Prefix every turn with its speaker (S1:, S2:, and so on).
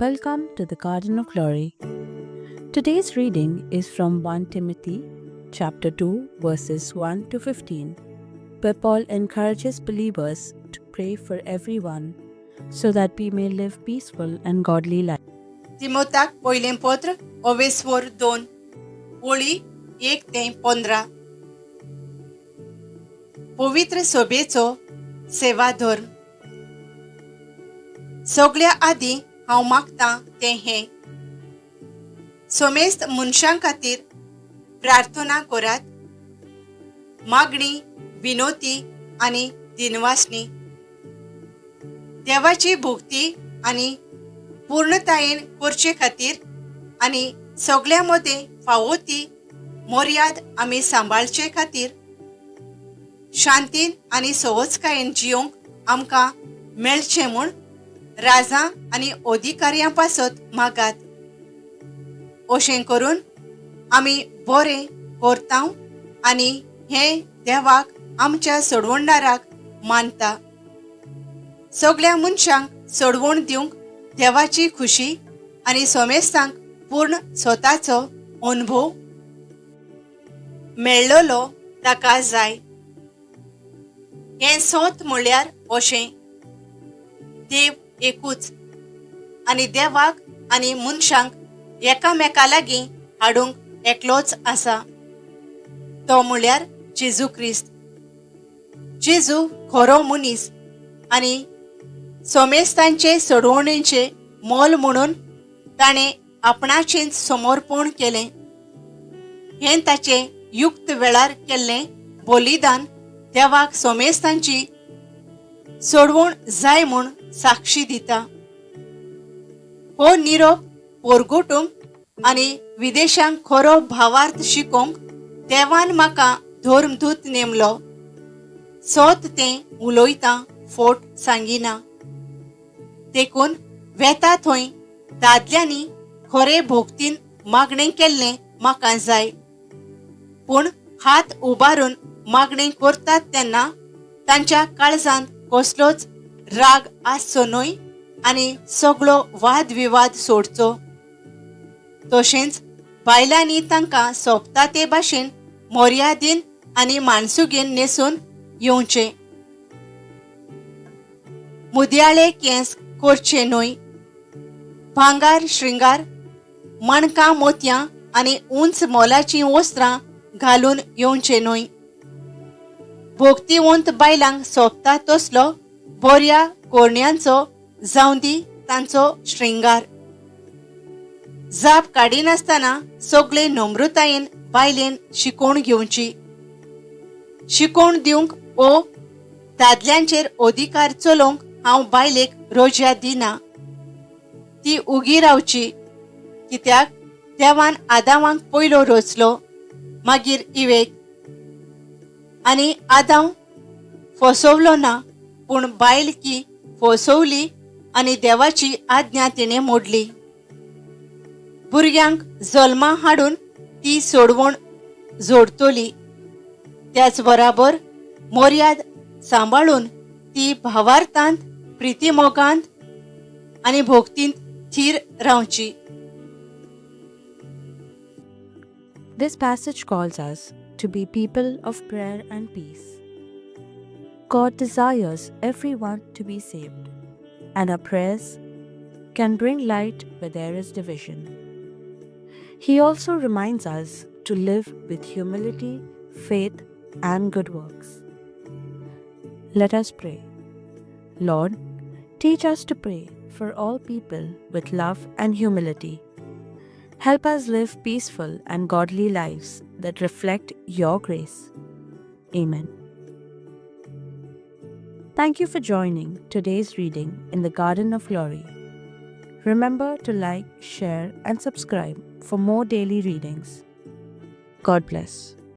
S1: Welcome to the Garden of Glory. Today's reading is from 1 Timothy chapter 2 verses 1 to 15, where Paul encourages believers to pray for everyone so that we may live peaceful and godly lives.
S2: तिमोताक पयलें पत्र ओवेस्वर 2 ओळी 1 ते 15. पवित्र सभेचो सेवा धर्म. सगल्या आदीं हांव मागतां तें हें, समेस्त मनशां खातीर प्रार्थना करात, मागणी, विनोती आनी दिनवासणी, देवाची भक्ती आनी पूर्णतायेन करचे खातीर आनी सगळ्यां मदें फावो ती मर्याद आमी सांबाळचे खातीर शांतीन आनी सवजकायेन जियोंक आमकां मेळचें म्हूण राजा आनी अधिकाऱ्यां पासत मागात. अशें करून आमी बरें करता आनी हें देवाक आमच्या सोडवणदाराक मानता. सगळ्या मनशांक सोडवण दिवंक देवाची खुशी आनी सोमेस्तांक पूर्ण स्वताचो अनुभव मेळ्ळलो ताका जाय. हें सोत म्हळ्यार अशें, देव एकूच आनी देवाक आनी मनशांक एकामेका लागीं हाडूंक एकलोच आसा, तो म्हळ्यार जेजू क्रिस्त. जेजू खरो मनीस आनी सोमेस्तांचे सोडवणेचें मोल म्हणून ताणें आपणाचेंच समर्पण केलें. हें ताचें युक्त वेळार केल्लें बलिदान देवाक सोमेस्तांची सोडवण जाय म्हूण साक्षी दिता. हो निरोप पोरगोटूंक आनी विदेशांक खरो भावार्थ शिकोवंक देवान म्हाका धर्मदूत नेमलो. सोत तें उलयता, फोट सांगिना. देखून वेता थंय दादल्यांनी खरे भोक्तीन मागणें केल्लें म्हाका जाय, पूण हात उबारून मागणें करतात तेन्ना तांच्या काळजांत कसलोच राग आसचो न्हय आनी सगळो वादविवाद सोडचो. तशेंच बायलांनी तांकां सोबता ते भाशेन मर्यादीन आनी माणसुगेन न्हेसून येवचें. मुदयाळे केंस करचे न्हय, भांगार, श्रृंगार, माणकां, मोतयां आनी उंच मोलाचीं वस्त्रां घालून येवचें न्हय. भोक्तीवंत बायलांक सोबता तसलो बऱ्या कोरण्यांचो जावं दी तांचो श्रृंगार. जाप काडिनासतना सगळे नम्रतायेन बायलेन शिकोवन घेवची. शिकोवन दिवंक ओ दादल्यांचेर अधिकार चलोवंक हांव बायलेक रोज्या दिना. ती उगी रावची, कित्याक देवान आदावांक पयलो रचलो, मागीर इवेक. आनी आदांव फसवलो ना, पूण बायल की फसवली आनी देवाची आज्ञा तिणें मोडली. भुरग्यांक जल्मा हाडून ती सोडवण जोडतली. त्याच बराबर मर्याद सांबाळून ती भावार्थांत, प्रितीमोगांत आनी भोक्तींत थीर रावची.
S1: This passage calls us to be people of prayer and peace. God desires everyone to be saved, and our prayers can bring light where there is division. He also reminds us to live with humility, faith, and good works. Let us pray. Lord, teach us to pray for all people with love and humility. Help us live peaceful and godly lives that reflect your grace. Amen. Thank you for joining today's reading in the Garden of Glory. Remember to like, share, and subscribe for more daily readings. God bless.